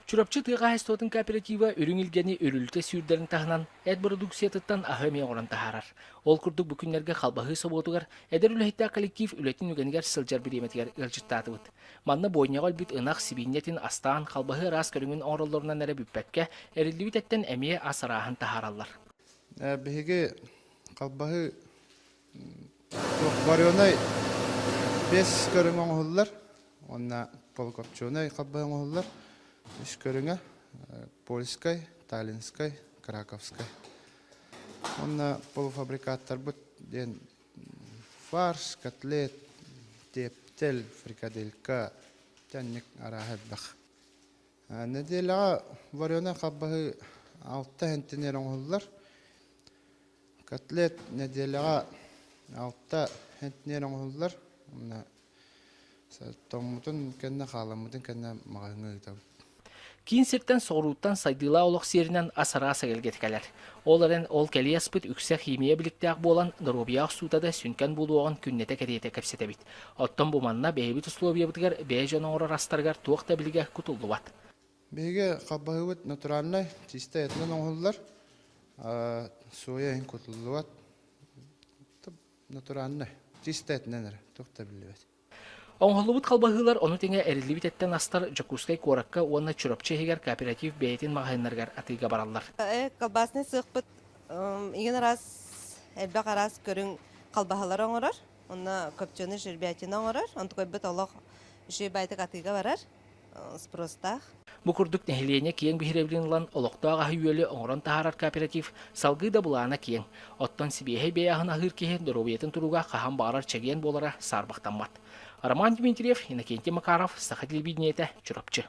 Чурапчы тыа хаһаайыстыбатын кооператива үрүҥ илгэни үрүлүтэ сүүрдэрин таһынан эт бородууксуйатыттан аһы эмиэ оҥорон таһаарар. Ол курдук бу күннэргэ халбаһыы собуотугар эдэр үлэһиттээх коллектив үлэтин үгэнигэр сылдьар бириэмэтигэр ыалдьыттаатыбыт. Манна буонньаҕа өлбүт ынах сибиинньэтин астаан халбаһыы араас көрүҥүн оҥороллорунан эрэ бүппэккэ, эриллибит эттэн эмиэ ас арааһын таһаараллар. Биһиги халбаһыы вареный бес көрүҥ оҥоһуллар уонна полукопченый халбаһы оҥоһуллар. Үс көрүҥэ польскай, таллинскай, краковскай. Уонна полуфабрикаттарбыт диэн фарш, котлет, тиэптэл, фрикаделька, тэнник арааһа элбэх. Нэдиэлэҕэ вареный халбаһы алта сентинер оҥоһуллар. Котлет нэдиэлэҕэ алта сентинер оҥоһуллар. Уонна тоҥмутун кэннэ, хааламмытын кэннэ маҕаһыыҥҥа ыытабыт. Киин сиртэн соҕурууттан сайдыылаах олох сиэринэн ас араас эгэлгэтэ кэлэр. Ол эрэн ол кэлии аспыт үксэ химия биликтээх буолан, доруобуйа охсуута да сүҥкэн буолуоҕун күннэтэ кэриэтэ кэпсэтэбит. Оттон бу манна бэйэбит условиябытыгар бэйэ дьон оҥорор астарыгар туох да билигэ кутуллубат. Биһиги халбаһыыбыт натуральнай, чистай этинэн оҥоһуллар. Соя иһин кутуллубат. Натуральнай, чистай этинэн эрэ, туох да биллибэт. Оҥоһуллубут халбаһыылар ону тэҥэ эриллибит эттэн астар Дьокуускай куоракка уонна Чурапчы иһигэр кооператив бэйэтин маҕаһыыннарыгар атыыга бараллар. Колбасный сыахпыт игин араас элбэх араас көрүҥ халбаһалары оҥорор. Онно копченый жербятина оҥорор. Онтукайбыт олох үчүгэй баайтык атыыга барар. Спростаах. Бу курдук нэһилиэнньэ киэҥ биһирэбилин ылан олохтоох аһы-үөлү оҥорон таһаарар кооператив салгыы да былаана киэҥ. Оттон сибиэһэй бэйэ аһын аһыыр киһи доруобуйатын туруга хаһан баҕарар чэгиэн буолара саарбахтаммат. Роман Дмитриев, Иннокентий Макаров, Саха телевидениетэ, Чурапчы.